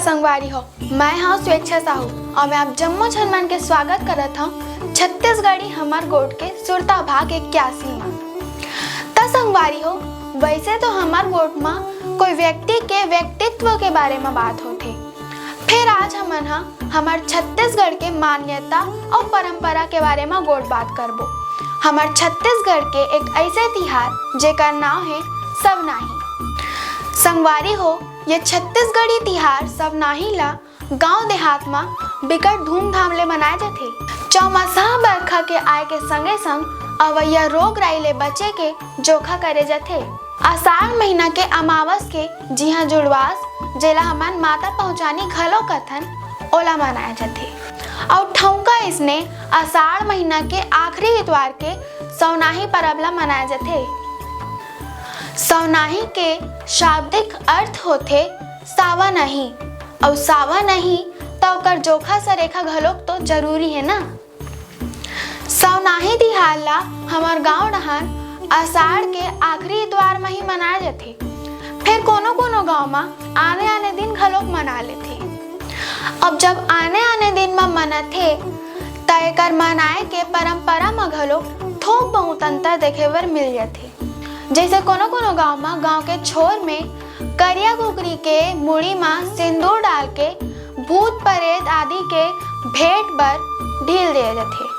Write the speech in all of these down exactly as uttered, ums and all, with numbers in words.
संगवारी हो, मैं हव स्वेच्छा साहू अउ मैं आप जम्मो झन मन के स्वागत करत हव छत्तीसगढ़ी हमर गोठ के सुरता भाग इक्यासी मा। त संगवारी हो, वैसे तो हमर गोठ मा कोई व्यक्ति के व्यक्तित्व के बारे मा बात होथे, फेर आज हमन ह हमर छत्तीसगढ़ के मान्यता अउ परंपरा के बारे मा गोठ बात करबो। हमर छत्तीसगढ़ के एक ऐसे तिहार जेकर नाव हे सवनाही। संगवारी हो, ये छत्तीसगढ़ी तिहार सवनाही ला गांव देहात म बिकट धूमधाम ले मनाए जाथे। चौमासा बरखा के आए के संगे संग अवइया रोग राई ले बचे के जोखा करे जाथे। आषाढ़ महीना के अमावस के जिहां जुड़वास, जेला हमन माता पहुंचानी घलो कथन, ओला मनाए जाथे। अउ ठौका इसने आषाढ़ महीना के आखिरी इतवार के सवनाही परब ला मनाए जाथे। सवनाही के शाब्दिक अर्थ होथे सावा नहीं, अउ सावा नहीं त ओकर जोखा सरेखा घलोक तो जरूरी हे ना। सवनाही तिहार ला हमर गांव डहार आषाढ़ के आखिरी इतवार म ही मनाए जाथे। फेर कोनो कोनो गांव म आने आने दिन घलोक मना लेथे। अब जब आने आने दिन म मनाथे त एकर मनाए के परंपरा म घलोक थोक बहुत अंतर देखे बर मिल जाथे। जैसे कोनो कोनो गांव म गांव के छोर में करिया कुकरी के मुड़ी म सिंदूर डाल के भूत परेत आदि के भेंट बर ढील दे जाथे।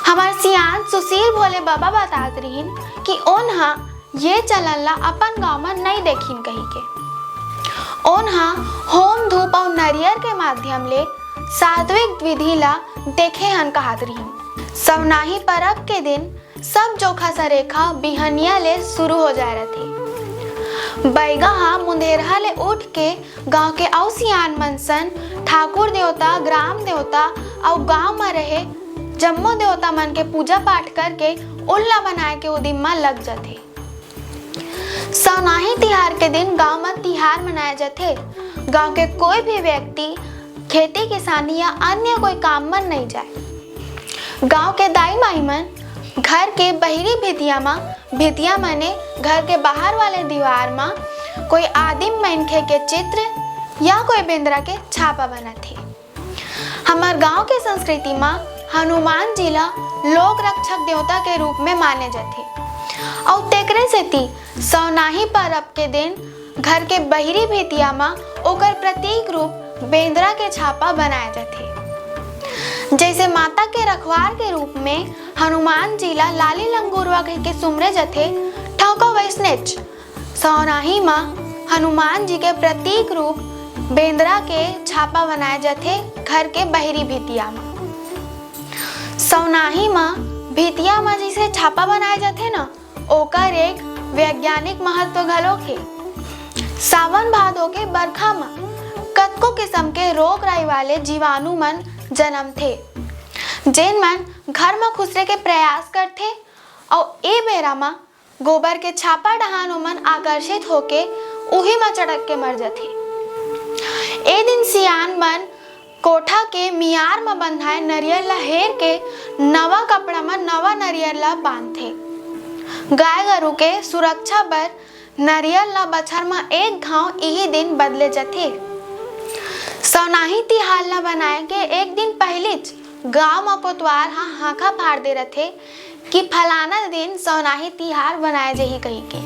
हमर सियान सुशील भोले बाबा बतात रिहिन कि ओन ह ये चलन ला अपन गांव म नइ देखिन कहिके। ओन ह होम धूप अउ नरियर के माध्यम ले सात्विक विधि ला देखे हन कहत रिहिन। सवनाही परब के दिन सब जोखा सरेखा बिहनिया ले शुरू हो जाए रथे। बैगा ह मुंधेरहा ले उठ के गांव के अउ सियान मन सन ठाकुर देवता, ग्राम देवता अउ गांव म रहे जम्मो देवता मन के पूजा पाठ करके उन ला मनाए के उदिम म लग जाथे। सवनाही तिहार के दिन गांव म तिहार मनाए जाथे। गांव के कोई भी व्यक्ति खेती किसानी या अन्य कोई काम म नइ जाए। गांव के दाई माई मन घर के बहिरी भितिया म, भितिया मने घर के बाहर वाले दीवार म कोई आदिम मनखे के चित्र या कोई बेंदरा के छापा बनाथे। हमर गांव के संस्कृति म हनुमान जी ला लोक रक्षक देवता के रूप में माने जाथे अउ तेकरे सेती सवनाही परब के दिन घर के बहिरी भितिया म ओकर प्रतीक रूप बेंदरा के छापा बनाए जाथे। जैसे माता के रखवार के रूप में हनुमान जी ला लाली लंगुरवा कहिके सुमरे जाथे, ठौका वैसनेच सवनाही म हनुमान जी के प्रतीक रूप बेंदरा के छापा बनाए जाथे घर के बहिरी भितिया म। सवनाही म भितिया म जइसे छापा बनाए जाथे न, ओकर एक वैज्ञानिक महत्व घलोक हे। सावन भादो के बरखा म कतको किसम के रोग राई वाले जीवाणु मन जनमथे, जेन मन घर म खुसरे के प्रयास करथे अउ ए बेरा म गोबर के छापा डहान ओमन आकर्षित होके उही म चटक के मर जथे। ए दिन सियान मन कोठा के मियार म बंधाए नरियर ल हेर के नवा कपड़ा म नवा नरियर ल बांधथे। गाय गरू के सुरक्षा बर नरियर ल बछर म एक घांव इही दिन बदले जथे। सवनाही तिहार ल बनाए के एक दिन पहिलीच गांव म कोतवार ह हांखा फाड़ दे रथे कि फलाना दिन सवनाही तिहार बनाए जही कहिके।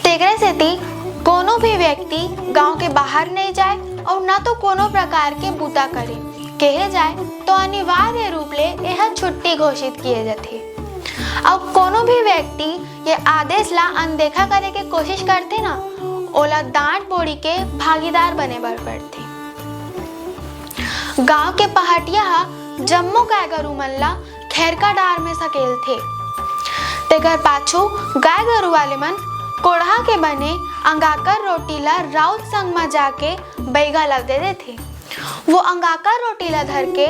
तेकरे सेती कोनो भी व्यक्ति गांव के बाहर नइ जाए अउ न तो कोनो प्रकार के बूता करे। कहे जाए तो अनिवार्य रूप ले एह छुट्टी घोषित किए जाथे। अउ कोनो भी व्यक्ति ये आदेश ला अनदेखा करे के कोशिश करथे न, ओला डांट बोड़ी के भागीदार बने बर पड़थे। गांव के पहाटिया ह जम्मो गाय गरू मन ला खेरका डार में सकेलथे। तेकर पाछू गाय गरू वाले मन कोड़हा के बने अंगाकर रोटी ला राउत संग म जाके बइगा ला दे देथे। वो अंगाकर रोटी ला धर के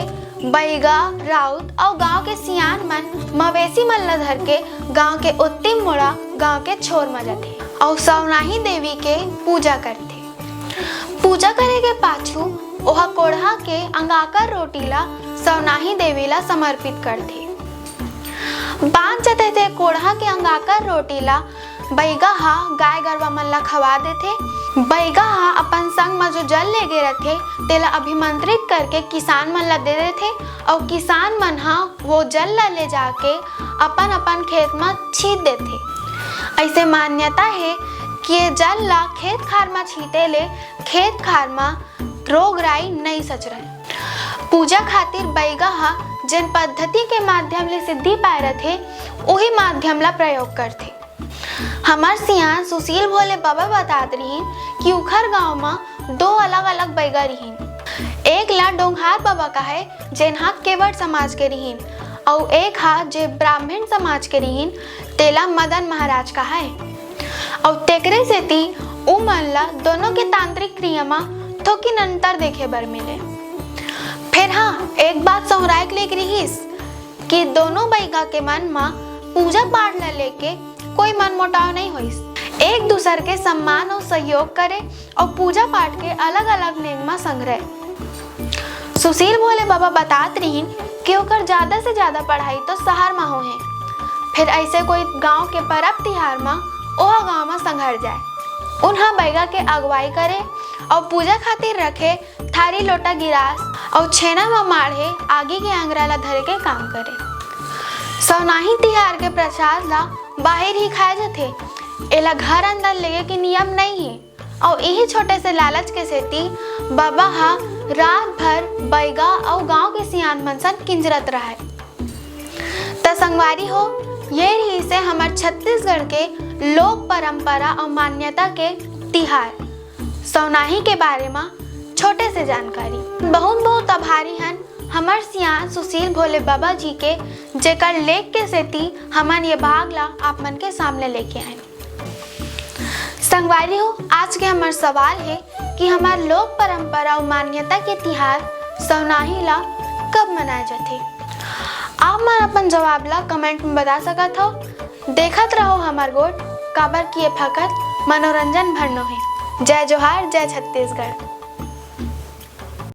बइगा, राउत अउ गांव के सियान मन मवेशी मन ला धर के गांव के उत्तिम मोड़ा गांव के छोर म जाथे अउ सवनाही देवी के पूजा करथे। पूजा करे के पाछू ओहा कोड़हा के अंगाकर रोटी ला सवनाही देवी ला समर्पित करथे। बांच जथे ते कोड़हा के अंगाकर रोटी ला बइगा ह गाय गरवा मन ला खवा देथे बइगा ह अपन संग म जो जल ले गे रथे, तेला अभिमंत्रित करके किसान मन ला दे देथे, अउ किसान मन ह वो जल ला ले जाके अपन अपन खेत म छींच देथे। अइसे मान्यता हे कि ये जल ला खेत खार म छींचे ले खेत खार म रोग राई नइ सचरय। पूजा खातिर बइगा ह जेन पद्धति के माध्यम ले सिद्धि पाए रथे, उही माध्यम ला प्रयोग करथे। हमर सियान सुशील भोले बाबा बतात रिहिन कि उखर गांव म दो अलग-अलग बइगा रिहिन। एक ला डोंगहार बाबा कहय, जेन ह केवट समाज के रिहिन, अउ एक ह जे ब्राह्मण समाज के रिहिन, तेला मदन महाराज कहय। अउ तेकरे सेती उमन ला दोनों के तांत्रिक क्रिया म थोकिन अंतर देखे बर मिले। फेर हाँ, एक बात सहुराय के लेक रिहिस कि दोनों बइगा के मन म पूजा पाठ ला लेके कोई मनमुटाव नइ होइस। एक दूसर के सम्मान अउ सहयोग करे अउ पूजा पाठ के अलग-अलग नेंग म संघरे। सुशील भोले बाबा बतात रिहिन कि ओकर जादा से जादा पढ़ाई तो सहर म होहे, फेर अइसे कोई गांव के परब तिहार म ओहा गांव म संघर जाय। उन्हा बइगा के अगुवाई करे अउ पूजा खातिर रखे थारी लोटा गिलास अउ छेना म माढ़े आगी के अंगरा ला धरे के काम करे। सवनाही तिहार के प्रसाद ला बाहिर ही खाए जथे, एला घर अंदर लेगे के नियम नइ हे। अउ इही छोटे से लालच के सेती बाबा ह रात भर बइगा अउ गांव के सियान मन सन किंजरत रहय। त संगवारी हो, ये रिहिसे हमर छत्तीसगढ़ के लोक परंपरा अउ मान्यता के तिहार सवनाही के बारे म छोटे से जानकारी। बहुत बहुत आभारी हन हमर सियान सुशील भोले बाबा जी के, जेकर लेख के सेती हमन ये भाग ला आप मन के सामने लेके आएन। संगवारी हो, आज के हमर सवाल हे कि हमर लोक परंपरा अउ मान्यता के तिहार सवनाही ला कब मनाए जाथे? आप मन अपन जवाब ला comment में बता सकत हव। देखत रहो हमर गोठ, काबर कि ये फकत मनोरंजन भर नो हे। जय जोहार, जय छत्तीसगढ़।